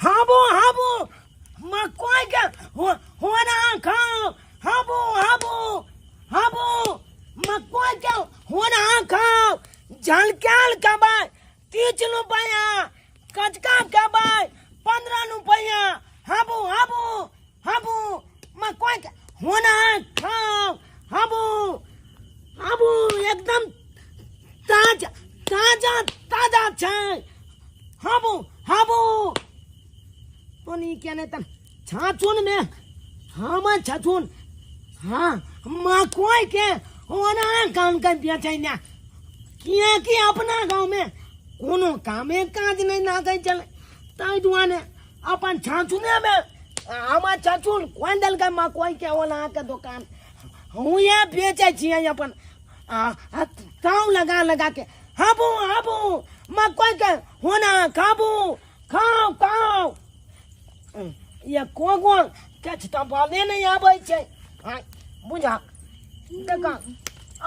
हाबू हाबू मकई के होना खाओ हाबू हाबू हाबू मकई के होना खाओ झलकाल खेबै 30 रुपैआ कचका खेबै 15 रुपैआ हाबू हाबू हाबू मकई के होना खाओ हाबू हाबू एकदम ताजा ताजा ताजा छै हाबू हाबू तोनी के नहीं तन छाछुन में हम छाछुन हाँ मकई के होना काम कर बेचै ना किया कि अपना गांव में कोनो कामे काज नहीं ना गई चले ताहि दुआरे अपन छाछुने में हमर छाछुन कोन देलकै मकई के ओना के दोकान हुए बेचै छियै अपन ताव लगा लगा के हाबू हाबू मकई के होना खाबू खाओ खाओ ये कोगो किछु तऽ बोले नहीं आबै छै बुझा देखा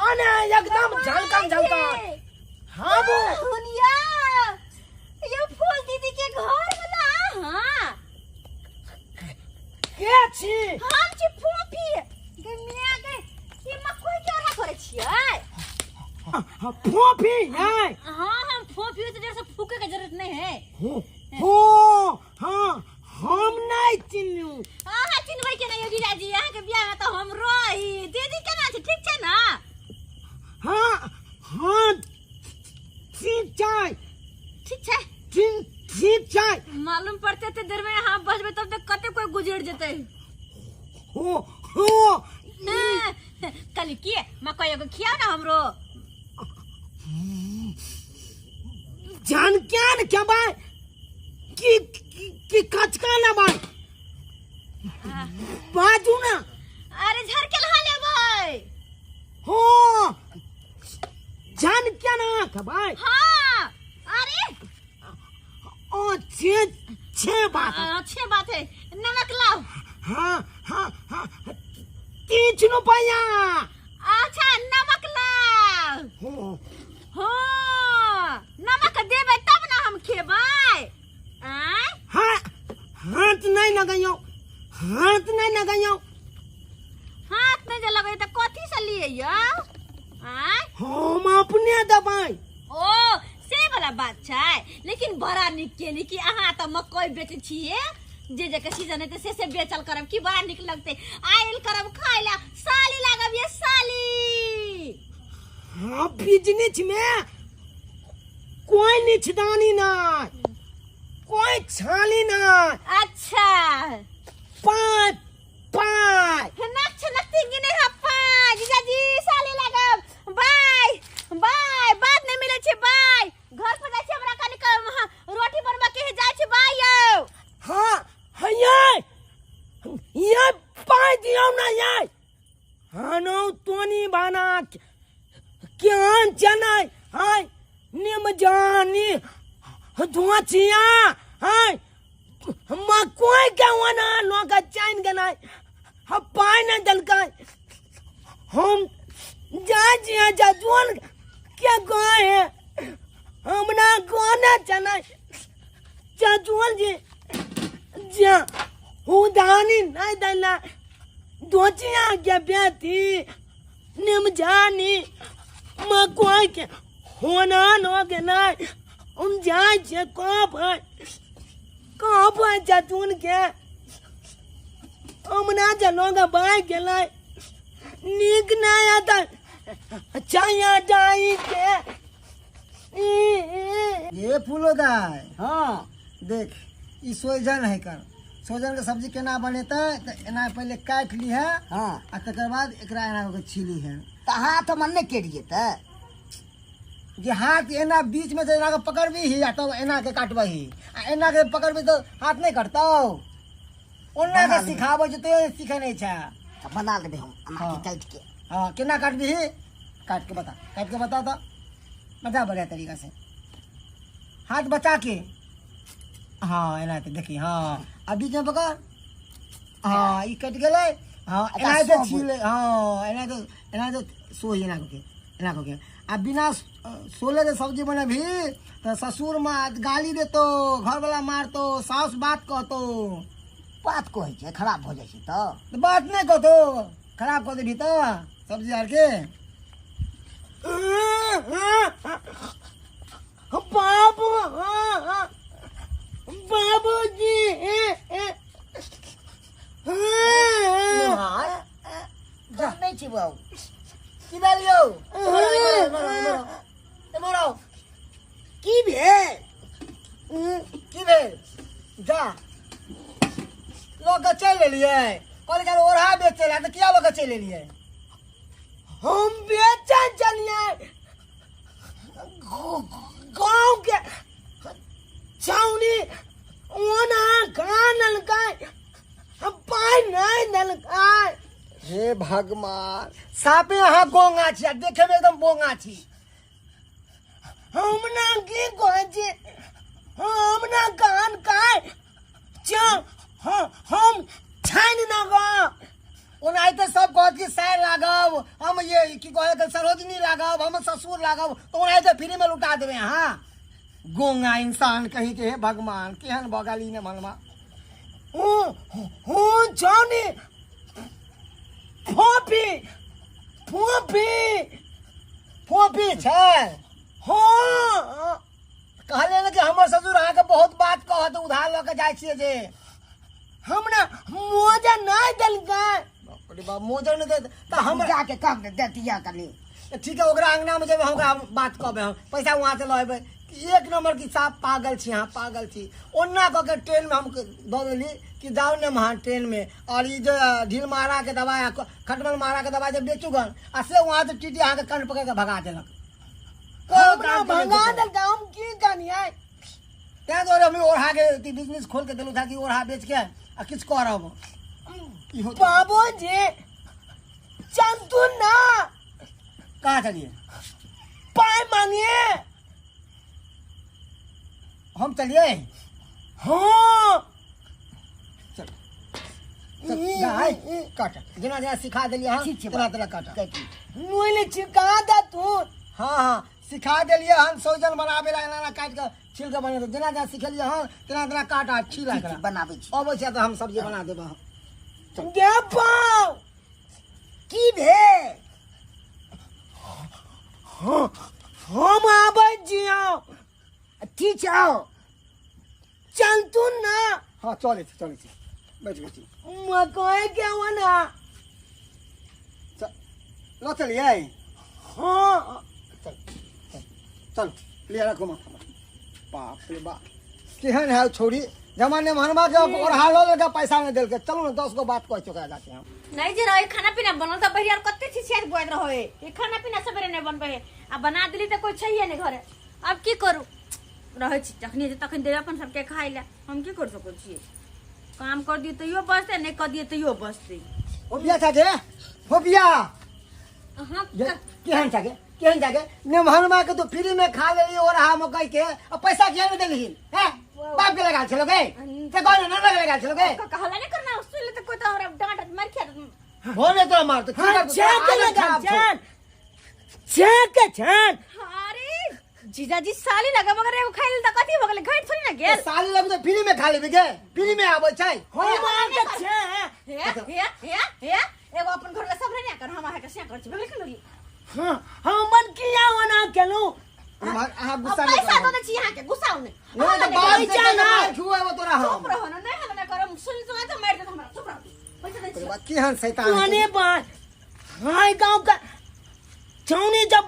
आने एकदम झलकन झलकन हाबू हुनिया ये फूल दीदी के घर वाला। हाँ के छी? हम छी फूफी गे मिया गे ये मकई के ओरा करै छियै? फूफी है। हाँ हम फूफी तो जरा से फूके के जरूरत नहीं है। हो हाँ हम नहीं चिन्हू। अहाँ चिन्हबै के नहीं जीजाजी, अहाँ के बियाह में तो हम रही। दीदी केना छै? ठीक छै ना? हाँ हाँ ठीक छै। ठीक छै? ठीक छै। मालूम पड़ते ते देर में अहाँ बजबै तब तक कते कोई गुजर जेतै। हो हो कल की मकई एगो खियाओ ना हमरो। जान क्या न खेबै कि कि कचका लेबै? बाजू ना। अरे झरकेल हा लेबै। हो जान क्या ना खेबै? हाँ अरे ओ छे छे बात है। छे बात है। नमक लाओ। हाँ हाँ हाँ 3 रुपया। अच्छा नमक लाओ। हो नमक देबै तब ना हम खेबै। आय हाँ हाथ नहीं लगाइयो, हाथ नहीं लगाइयो। हाथ नहीं जे लगै त कथी से लिए यो? आय हम अपने दबाई। ओ से वाला बात छै। लेकिन बड़ा नीक केली कि अहाँ त मकई बेचै छियै, जे जे के सीजन हेतै से बेचल करब कि बड़ा नीक लगतै। आयल करब खाय ला साली लागब ये साली। हाँ बिजनेस में कोई निछदानी नहीं, कोई छाली नहीं। अच्छा पाँच पाँच नक्श नक्श गिने हा पाँच। जीजाजी साली लागब। बाय बाय बाद नहीं मिले छे बाय। घर पर जाय छे हमरा कनी रोटी बनबा के जाय छे बाय यौ। हाँ हयै ये पाई दियौ ना ये हनो तोनी बना केहन चनाय हाय निम जानी धुआं हाय मकई के ओना लोक चैन गेनाय हम पाइ नहि देलकै। हम जाइ छियै जजुआन के गाँव है हमरा गाना चनाय जजुआन जी जे उदानी नहीं देला दोचिया के बेटी निम जानी मकई के होना न गेनाय हम जाइ छियै कहाँ कहाँ जजुआन के हमरा जे लोग बाइ गेलै नीक नहि आता छाया जाई के। ये फूलो दाय। हाँ देख ई सोजन है कर सोजन के सब्जी केना बनेतै त एना पहिले काटि लीहे। हाँ आ तकर बाद एकरा एना कऽ छीली है। त हाथ मन नहि कटि जेतै? जे हाथ एना बीच में से एना के पकड़बी आ तब एना के काटबही आ एना के पकड़बी तो हाथ नहीं कटतौ। ओना के सिखाबै छै तो सीखे नहीं छै। त बना लेबै हम एना के काटि के। हाँ केना काटबी? काट के बता, काट के बता तो बता बढ़िया तरीका से हाथ बचा के। हाँ एना के देखी। हाँ अब बीच में पकड़। हाँ ई कट गेलै। हाँ एना के छीले। हाँ एना के एना के सोही एना के एना के आ बिना सोले जे सब्जी बनेबही तऽ ससुर गाली देतो, घरवाला मारतो, सास बात कहतो। बात कहै छै खराब भऽ जाइ छै तऽ बात नहि कहतो, खराब कऽ देबही तऽ सब्जी आर के। बाबू बाबूजी नहीं छी बाबू की भेल यौ? इमहर आउ। की भेल? की भेल? जा लऽ के चलि एलियै, कहलियै ओढ़ा बेचै लए तऽ किया लऽ के चलि एलियै? हम बेचै छलियै गाँव के छाउनी ओना खानलकै, पाइ नहि देलकै। हे भगवान, सापे अहाँ गोंगा छी आ देखे में एकदम बोंगा छी। हम ना की कहै छी, हम ना कान काय हम छानि ना गो। ओनाहिते सब कहत कि सायर लागब, हम ये की कहे के सरोजनी लागब, हम ससुर लागब, तो ओनाहिते फ्री में लुटा देबै अहाँ। गोंगा इंसान कहीं के। हे भगवान, केहन भऽ गेल ई ने मनवा। हूँ छाउनी फोफी फोफी फोफी छै। हाँ कहलियै ने कि हमर ससुर अहाँके बहुत बात कहत, उधार लऽ के जाइ छियै जे। हमरा मोजा नहि देलकै। बाप रे बाप, मोजा नहि देत तऽ हम जाके कम ने देतिया कनी। ठीक है, ओकरा अंगना में जेबै, हम ओकरा बात कहबै, हम पैसा वहाँ से लऽ अयबै। एक नंबर की साफ पागल छी अहाँ, पागल छी। ओना कऽ के ट्रेन में हम दऽ देली कि जाउ ने वहाँ ट्रेन में, और ई जे ढील मारा के दवाई, खटमल मारा के दवाई जब बेचू गन, आ से वहाँ से टीटी अहाँके कंठ पकड़ के भगा देलक। हमरा भगा देलकै, हम की करियै? ताहि दुआरे हम ओढ़ा के बिजनेस खोल के देलहुँ ताकि ओढ़ा बेच के आ किछु करब। बाबूजी चलतू ना। कहाँ चलिए? पाई मांगिए। हम चलिए? हाँ चल काट, जेना जेना सिखा देलियै हन तेना तेना काट। मुँह छिका दे तू। हाँ हाँ सिखा देलियै हन, सोजन बनाबे ला एना एना काटि के छील के बनेतै। जेना जेना सिखेलियै हन तेना तेना काट आ छील एकरा बनाबै छी। अबै छै तऽ हम सब्जी बना देबै। गे बाउ की भेल? हम आबै छियौ। ठीक छै आउ। चल तू ना। हाँ चलै छी चलै छी, बैठ बैठ। मकई के ओना लऽ चलियै? हाँ चल चल लिअ रखू माथा पर। बाप रे बाप, केहन है छोरी, जमाने मनवा के ओढ़ा लऽ लेलकै, पैसा नहि देलकै। चलू ने 10 गो बात कहै छी ओकरा जाके हम। नहीं जे रहे खाना पीना बनल तऽ बहिर कते छिछियात बुआइत रहे, ई खाना पीना सबेरे नहि बनबै है, आ बना देली तऽ कोई छैहे नहि घरे। अब की करू, रहै छी जखनी जे तखन देबै अपन सबके खाइ लए, हम की कर सकै छियै? काम कर दियै तैयो बचतै, नहि कर दियै तैयो बचतै। हो बिया चाचे, हो बिया। अहाँ केहन चाचे, केहन चाचे, नेमहनमा के तो फ्री में खा लेली ओढ़ा मकई के, आ पैसा किया नहि देलही? हैं बाप के लगा छलो गे, से कह ना ना लगा छलो गे। कहला नहीं करना, सुन ले तो कोई तो हमरा डांट मार खिया देत। भोरे तोरा मारतो, की हाँ, करतो? छेक आदत लगा, खराब छौ। छेक। छेक, छेक। अरे जीजाजी साली लगा मगर एगो खाइ लेल तऽ कथी भऽ गेलै, घटि थोड़ी ना गेल। साली लग तऽ फ्री में खा लेबी गे, फ्री में आबै छै। हम आके छे। हे हे हे हे, एगो अपन घर के सब रहने कर, हम अहाँके से कर छी भेल की? हाँ हमन किया ओना केलहुँ? अहाँ गुस्सा नहि पैसा करू। दऽ दै छी अहाँके, गुस्सा नहि। नहि तऽ बाप से पैसा मार नहि। खुएबो तोरा हम। चुप रहो ना, नहि हम नहि करब, सुनि सुनि तऽ मारि देत हमरा। चुप रहो, पैसा दै छी। केहन शैतान है। अरे बात हाय गाँव का छौनी जब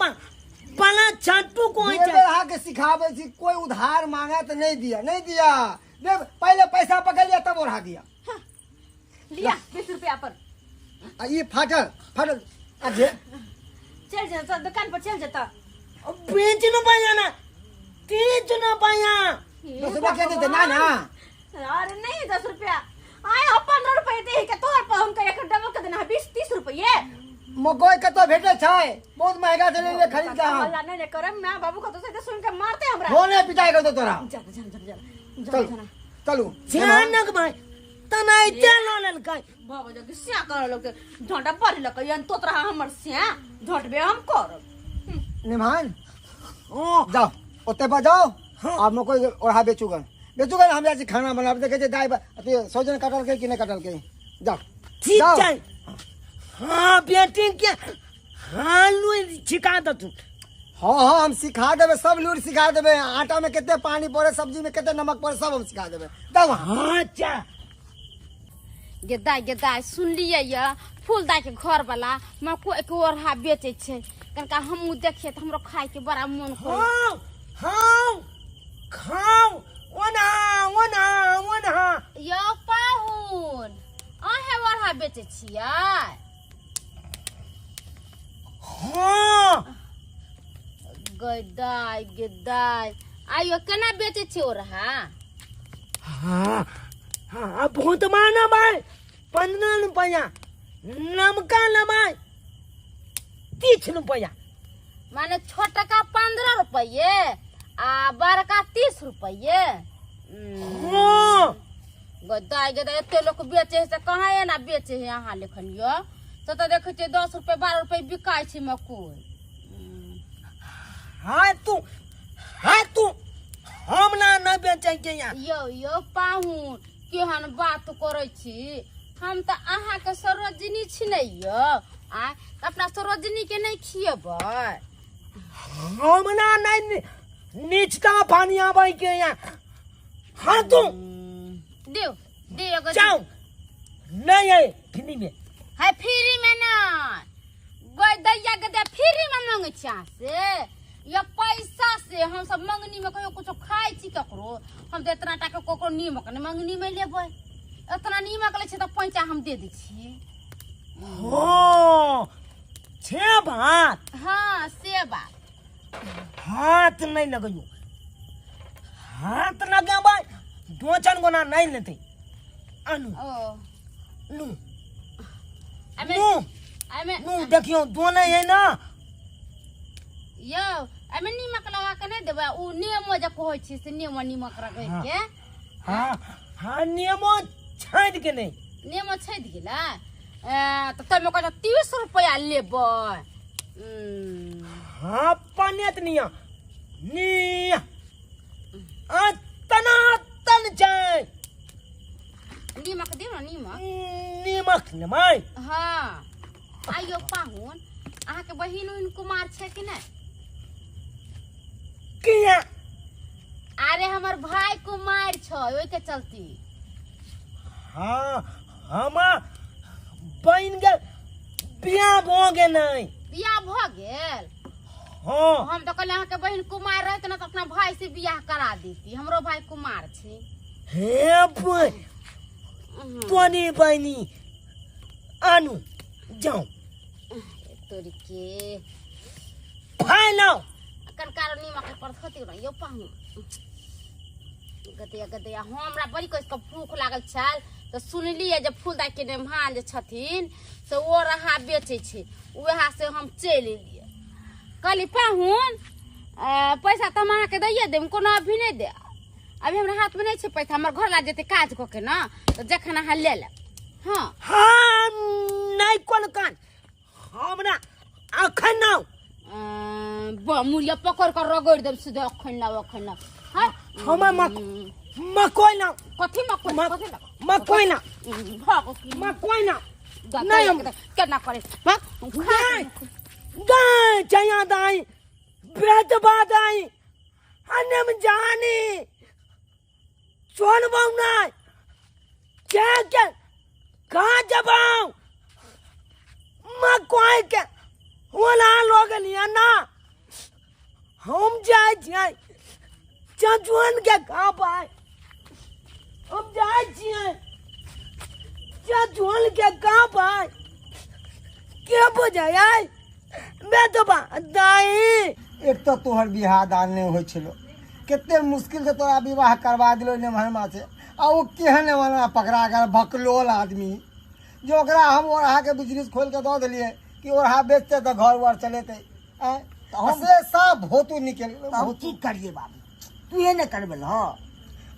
बना छट्टू कोई बेर बेर अहाँके सिखाबै छी, कोई उधार मांगे तऽ नहि दिया, नहि दिया। देव पहिले पैसा पकड़ लिया तब ओढ़ा दिया। लिया 20 रुपया पर। आ ई फाटल फाटल आ जे चल जा दुकान पर चल जाता। बेच न पाया ना, तेज न पाया। 10 रुपया के देते ना ना? अरे नहीं 10 रुपया आए, हम 15 रुपये दे के तोर पर हम के एक डबल के देना है 20-30 रुपये। मकई कतौ भेटै छै? बहुत महंगा से ले खरीद के हम। हल्ला नहीं करम मैं बाबू कतौ से सुन के मारते हमरा। होने पिटाई करतो तोरा। जा जा जा जा चल चलू। जानक भाई तनाई चलो ललकाई। बाबा जो सिया कर लोग झोंटा पढ़ लक यन तोत रहा हमर सिया झोंटबे हम करब। निमान हाँ जाओ ओते पर जाओ हाँ। आ मकई ओढ़ा बेचूगन बेचूगन हम जाइ छी खाना बनाबे देखै छियै दाइ अथी सोजन कटलकै कि नहि कटलकै जाओ ठीक जाओ। छै हाँ बेटी के हाँ लुरि छिका देथुन हाँ हाँ हम सिखा देबै सब लूर सिखा देबै आटा में कते पानी पड़े सब्जी में कते नमक पड़े सब हम सिखा देबै जाओ वहाँ हाँ अच्छा गेदाय गेदाय सुनलियै यऽ फूलदाय के घर वाला मकई के ओढ़ा बेचै छै कनिका हमहूँ देखियै तऽ हमरो खायके बड़ा मोन करे हाँ हाँ खाओ ओना ओना ओना यौ पाहुन अहें ओढ़ा बेचै छियै हाँ गेदाय गेदाय आइयो केना बेचै छियै ओढ़ा हाँ हाँ बहुत माना भाई 15 रुपया नमका लमाई 30 रुपया माने छोटका 15 रुपये आ बड़का 30 रुपये हाँ गदाय गदाय एते लोक बेचे है से कहाँ एना बेचे है अहाँ लेखन यो तो तऽ देखै छियै 10 रुपये 12 रुपये बिकाइ छै मकई हाँ तू हाँ तू हम ना नहीं बेचे के यहाँ यौ यौ पाहुन केहन बात करै छी हम तऽ अहाँके सरोजिनी छी ने यौ आ तऽ अपना सरोजिनी के नहि खियेबै हम ना नहीं नीचता पानी आबै के यहाँ हाँ तू दियौ दियौ एगो जाओ नहीं है फ्री में है फ्री में नहि गय दैया के दे फ्री में मांगै छी अहाँ से या पैसा से हम सब मंगनी में कहियो कुछो खाइ छी ककरो हम तऽ इतना टाका ककरो नीमक नहि मंगनी में लेबै इतना नीमक लै छै तऽ पैंचा हम दे दै छियै हो छे बात हाँ से बात हाथ नहीं लगैयो हाथ लगेबै दो चार गोना नहीं लेते अनु ओ नू एमे नू एमे नू देखियो दो नहीं है ना यौ एमे नीमक लगा के नहि देबै ओ नेमो जे कहै छी से नेमो नीमक रगड़ि के हाँ हाँ नियमो छाँट के नहीं नेमो छठि गेलै तऽ ताहिमे कहै 30 रुपैआ लेबै हाँ पनेत निया निया आ तना तन छै नीमक दियौ ने नीमक नीमक लेबै हाँ आइयो पाहुन अहाँके बहिन उहिन कुमार छै कि नहि किया अरे हमर भाई कुमार छै ओहिके चलती हाँ हमार बहिन के बियाह भऽ गेलै बियाह भऽ गेल हाँ हम तऽ कहलियै अहाँके बहिन कुमार रहत ने तऽ अपना भाई से बियाह करा देती हमरो भाई कुमार छै हे तोनी बहिनी आनू जाओ तोरी के फैलाओ कनकारो नीमक पर थोती न यो पाहुन गदैया गदैया हमरा बड़ी कस के भूख लागल छल तऽ सुनलियै जे फूलदाय के नेमहान जे छथिन से ओ रहा बेचै छै उएह से हम चलि एलियै कहली पाहुन पैसा तऽ हम अहाँके दैये देब कोनो अभी नहि देब अभी हमरा हाथमे नहि छै पैसा हमर घर ला जेतै काज कऽ के ने तऽ जखन अहाँ ले लेब हाँ हाँ नहीं कोन कान हमरा अखन ना मुड़िया पकड़ कर रगड़ि देब सीधे अखन ना अखन ना हाँ हमर मकई ना कथी मकई कथी मकई ना भागो मकई ना नहीं हम केना करे नहीं गाय चया दाई बेदबा दाई हनम जानी चोन बहुना क्या क्या कहाँ जबाऊ मकई के ओला लोग लिया ना हम जाए जाए चचुअन के कहाँ पाए हम जाए छियै चचुअन के कहाँ पाए के बुझाय बेदबा दाई एक तो तोहर बियाह दान नहि होइ छलो कते मुश्किल से तोरा विवाह करवा दिलो नेमहरमा से आ ओ केहन नेमहरमा पकड़ा गेल भकलोल आदमी जे ओकरा हम ओढ़ा के बिजनेस खोल के दऽ देलियै कि ओढ़ा बेचते तऽ घर वर चलेतै आँय तऽ हम- से सब भोतू निकलि गेलै, तऽ हम भोतू। की करिए बाबू तू ने करबे ल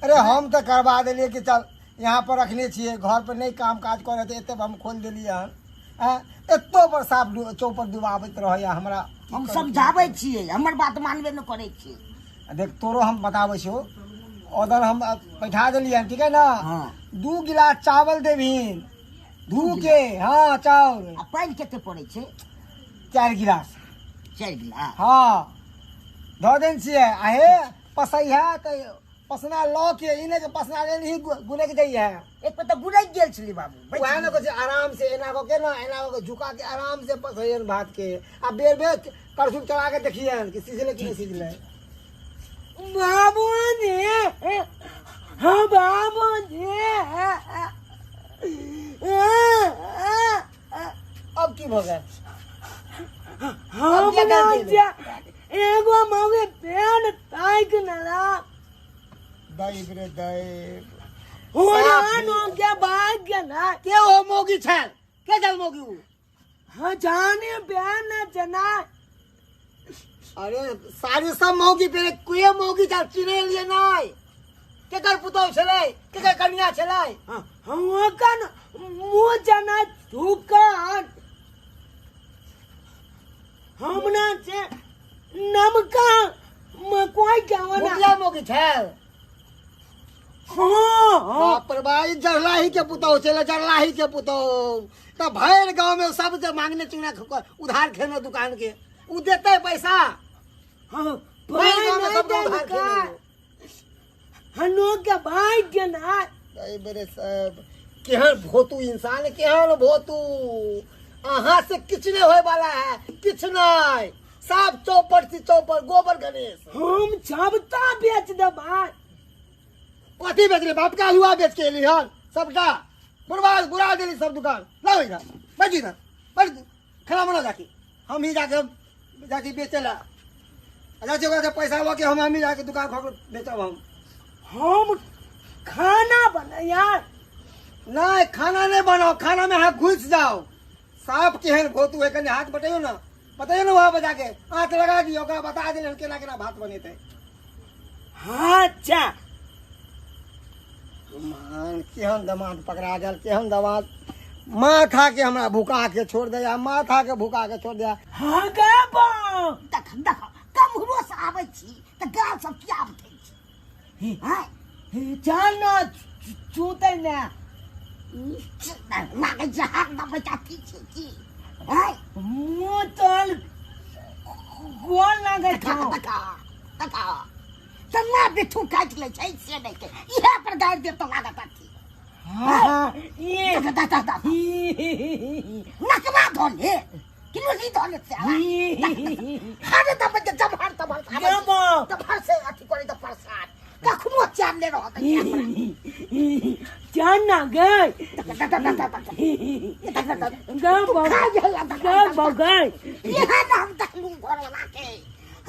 अरे हम तऽ करवा देलियै कि चल यहाँ पर रखने छियै घर पर नहि काम काज करे तऽ एते हम खोलि देलियै हन एतो पर साफ चौपर डुबाबैत रहैया हमरा। हम समझाबै छियै, हमर बात मानबे न करै छियै। देख तोरो हम बताबै छियौ, ऑर्डर हम बैठा देलियै, ठीक है ना? हाँ। 2 गिलास चावल देबहिन धू के। हाँ चाउर। आ पानि कते पड़ै छै? 4 गिलास। 4 गिलास? हाँ धऽ देने छियै। आ हे पसैहा तऽ पसना लऽ के ई नहि कि पसना लेने ही गुनैक दैया। एक बेर तऽ गुनैक गेल छलै बाबू। वएह ने कहै छै, आराम से एना कऽ के ना, एना कऽ के झुका के आराम से पसैहन भात के। आ बेर बेर करछुल चला के देखियन कि सिझलै कि नहि सिझलै। बाबूजी, हाँ बाबूजी, अब की भऽ गेल? हम एगो मौगी पेड़ ताकि नेला। दैव रे दैव। के भाग गेला। के ओ मौगी छल? के छल मौगी उ? हाँ जाने पेड़ न जना। अरे सारी सब मौगी पे कोई मौगी छल चिन्ह लिए नहीं। केकर पुतहु छलै, केकर कनिया छलै? हम कन मुँह जना थूकन। हमना से नमका मकोई जावना। मुखिया मौगी छल? हाँ। बाप रे बाप, जरलाही के पुतहु छलै, जरलाही के पुतहु। तऽ भरि गाँव में सब जे मांगने चुना उधार खेने दुकान के, उ देतै पैसा? हाँ, भरि गाँव में सबके उधार खेने। हनो के भाई के ना। मेरे सब केहन भोतू इंसान, केहन भोतू। अहाँ से किछु नहीं होय वाला है, किछु नहीं। साफ चौपट सी चौपट गोबर गणेश। हम सबटा बेच देबै। कथी बेचले? बाप के आलुआ बेच के एली हन सबटा बुरा बुरा देली सब दुकान। लाओ इधर, बैठ इधर, बैठ खाना बना जाके। हम ही जाके जाके बेचे ला। अच्छा ओकरा के पैसा लऽ के हम ही जाके दुकान खोल के बेचब। हम खाना बनैया। नहीं खाना नहीं बनाओ, खाना में हाथ घुस जाओ। साफ केहन भोतू है, कनि हाथ बटैयो ना, बतैयो ना वहाँ बजा के हाथ लगा दियो, ओकरा बता देने केना केना भात बनेतै। अच्छा मान केहन दमाद पकड़ा गेल, केहन दमाद माथा के हमरा भुका के छोड़ दिया, माथा के भुका के छोड़ दिया। हाँ गे बा। देख देख कमरो से आबै छी तऽ गाल सब किया उठै छै? हाँ चल ना चूतै ना। लागै छै हाथ दबै अथी छै की? हाँ मुँह तल गोल लागै देखा छौ। देखा देखा तना बिट्ठू काटि लै छै से नहि के इएह पर गाड़ि देब तऽ लागत अथी। हाँ ये देख देख देख नकवा धऽ ले कि लोली धऽ ले से हर दबै के जमहर तमहर गे बा। तमहर से अथी करै तऽ परेशान कखनो चैन नहि रहत। चल ना गे। गे बा। गे बा गे। इएह ने हम देखलहुँ घरवला के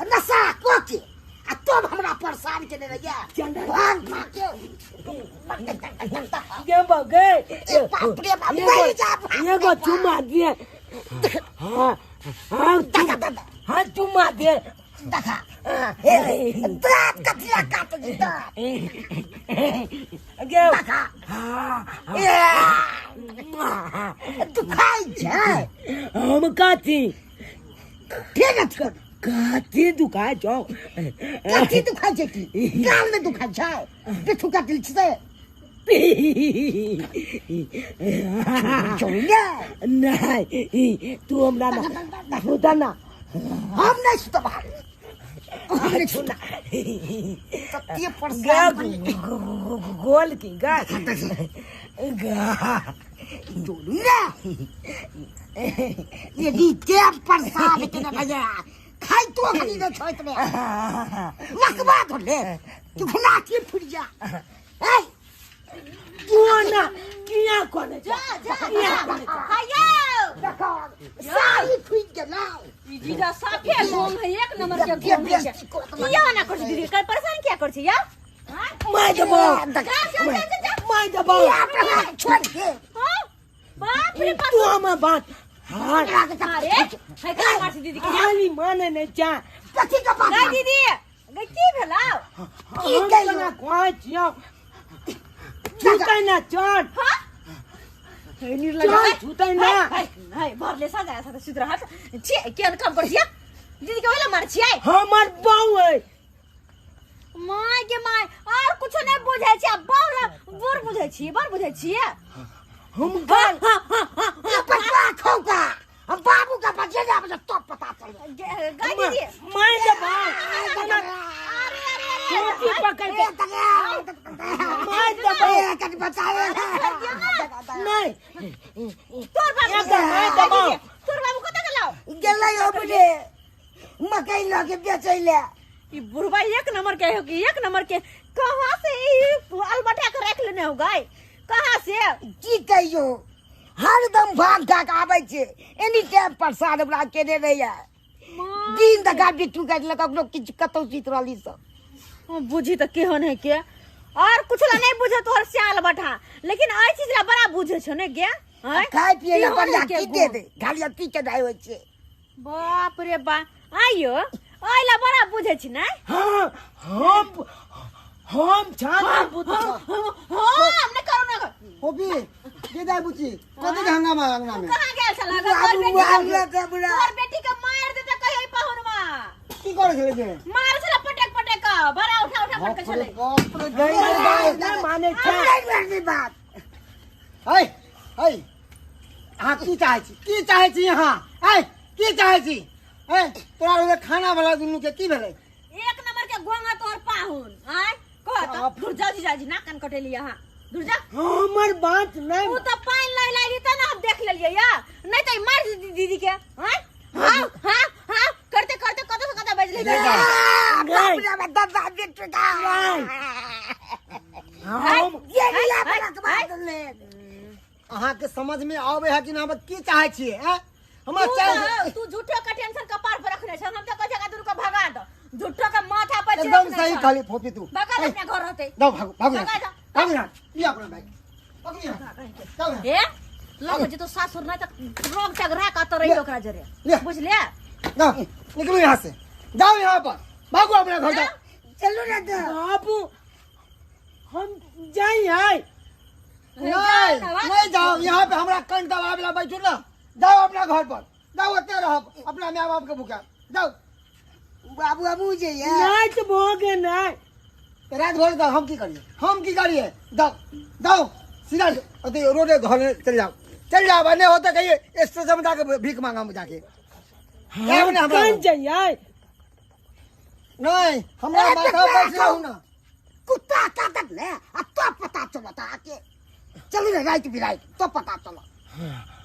नशा कऽ के आ तब हमरा परेशान केने रहैया भांग खा के। गे बा गे। बाप रे बाप, मरि जा। एगो चुमा दे। हाँ हाँ हाँ चुमा दे। देखा दाँत कथिया काटै छै दाँत। गे देखा दुखाइ छै। हम कथी ठीक छै कथी दुखाइ छौ? कथी दुखाइ छै? की गालमे दुखाइ छै? बिट्ठू काटल छै नहीं तू हमरा ना सुता ना। हम नहीं सुतब, हम नहीं सुतब। सत्य परेशान गोल की गा गा जोड़ू ये दी के परेशान केने भैया खाइ तो खाली ने छोइत में नकबा धोले तू घुना के फुट जा। ए तू ना किया कोने जा जा हायो देखो सारी फुट गेलौ। ई जीजा साफे गोम है, एक नंबर के गोम है। किया ना कर दीदी कर परेशान किया कर छी या? मार देबो, जा जा जा जा मार देबो। छोड़ दे। हां बाप रे बाप तू हमर बात हाँ अरे है का मार छी दीदी के खाली माने नहीं जा। कथी के बात? गई दीदी गई की भेलौ? की हम कहियौ? तोरा कहै छियौ, छूतै ना चढ़। हां निर्लज छूतै ना है भरले सजा साथे सुत रहत छी केहन काम करै छियै दीदी के ओइला मारै छियै हमर बाऊ है my के my और कुछो नहीं बुझै छियै बड़ बड़ बुझै छियै बड़ बुझै छियै हम गाल पटवा खौका हम बाबू का बजे ना बजे तो पता चल गाय दीदी मार दे बाऊ अरे अरे अरे चोटी पकड़ के मार दे बाऊ कट बचाए नहीं तोर बाबू एकर मार दे बाऊ तोर बाबू कतऽ गेलौ गेलै अपने मकई लऽ के बेचै ले ई बुढ़वा एक नंबर के हो कि एक नंबर के कहाँ से ई अलबटा के रख लेने हो गाय कहाँ से की कहियो हरदम भाग भाग आबै छै एनी टाइम प्रसाद हमरा केने रहैया दिन दगा बिट्टू काटि लक ककरो किछु कतौ सुति रहली सब बुझी तऽ केहन है के और कुछ ला नहीं बुझे तोहर स्याल बठा लेकिन एहि चीज ला बड़ा बुझे छौ ने गे आँय? खाय पिए ला केहन बढ़िया है के की दे दे खाली अब की के दाइ होइ छै बाप रे बा आइयो ओहि ला बड़ा बुझे छी ने हाँ हम छान पुत्र हाँ हमने करू ना होबी के दाय बुची कथी के हंगामा अंगना में कहाँ गेल छला बाबू बाबू के बुरा तोहर बेटी के मार देते कहियो पहुनवा की करे छले जे मार छला पटक पटक के बड़ा उठा उठा पटक छले बाप रे गई रे बाप ना माने छा नहीं माननी बात है है अहाँ की चाहै छी की चाहै छी अहाँ है की चाहै छी है तोरा रोज खाना वाला दुनू के की भेलै एक नंबर के गोंगा तोहर पाहुन आय कह त दूर जाओ जीजाजी ना कान कटेली अहाँ दूर जा हमर बात नहीं उ त पानि लै लागी त ना हम देख लेलियै या नहीं त ई मार दीदी दीदी के आय हां हां हां करते करते कत से कत बजले बाप रे दादा बिट्टू का हम ये लिया बड़ा ले अहाँ के समझ में आवे है कि ना हम की चाहै छियै हैं हमरा चाहे तू झूठो का टेंशन कपार पर रखने छ हम त कहै छ दुनू के भगा दो झूठो के माथा पर एकदम सही कहली फोपी तू भगा दे अपना घर रहते जाओ भागो भागो भगा जाओ। भागो यहाँ लिया अपना बैग पकड़िए जाओ यहाँ ए लग जे तो सासुर नहीं त रोग टग रहा का तो रही ओकरा जरे ले। बुझलिए जाओ निकलो यहाँ से जाओ यहाँ पर भागो अपना घर जाओ चलू ना तो बाबू हम जाई है नहीं नहीं जाओ यहाँ पे हमरा कंठ दबावे ला बैठू ना जाओ अपना घर पर जाओ ओते रहो अपना माय बाप के भूखा जाओ बाबू बाबू जे ये नाच भोगे नहीं तो रात भर जाओ हम की करिए हम की करिए जाओ जाओ सीधा अथी रोडे घर चल जाओ चल जाओ नहीं होता कहिए स्टेशन में जाके भीख मांगा हम जाके हम हमरा कन जाई है नहीं हमरा माथा पर बैठ रहू ना कुत्ता काटत ने आ तो पता चलता आके चलू ना रात बिरात तो पता चलो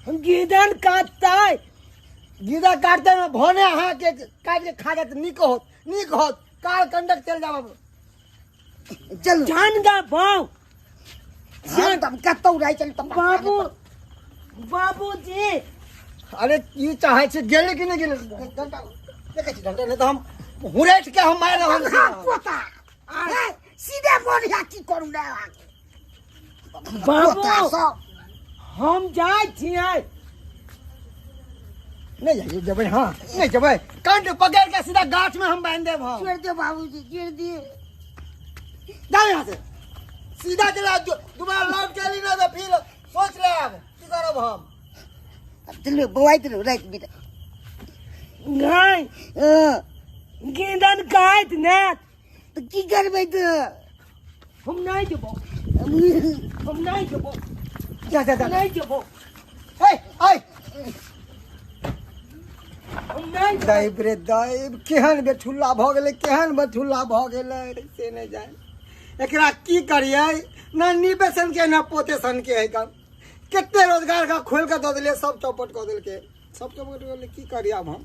हम गिदन काटता है गीदा काटते में भने अहाँ के काट के खा जात नीक होत नीक होत काल कंडक चल जाओ चलू जान गा भाव हम तब कतौ रह चल तब बाबू बाबूजी अरे की चाहे छी गेले कि नहीं गेले घंटा देखै छी घंटा नहीं तो हम हुरैठ के हम मारि रहल छी पोता सीधे बढ़िया की करू ना बाबू पोता सब हम जाई छियै नहीं जाइए जेबै हाँ नहीं जेबै कंठ पकड़ के सीधा गाछ में हम बांध देब हम छोड़ दे बाबूजी छोड़ दिए जाओ यहाँ से सीधा चला दोबारा लौट के अली ना तो फिर सोच ले अब की करब हम चलू बौआइत रहू राति बिरात नहीं गिदन काट ने तऽ की करबै तऽ हम नहीं जेबो हम नहीं जेबो जा जा जा नहीं जेबो ए ए हम नहीं जेबो। दैब रे दैब केहन बेठुल्ला भऽ गेलै केहन बेठुल्ला भऽ गेलै से नहि जानि एकरा की करियै ना नीबे सन के ना पोते सन के है कन कते रोजगार का खोल के दऽ देलियै सब चौपट कऽ देलकै सब चौपट कऽ देलकै की करियै आब हम।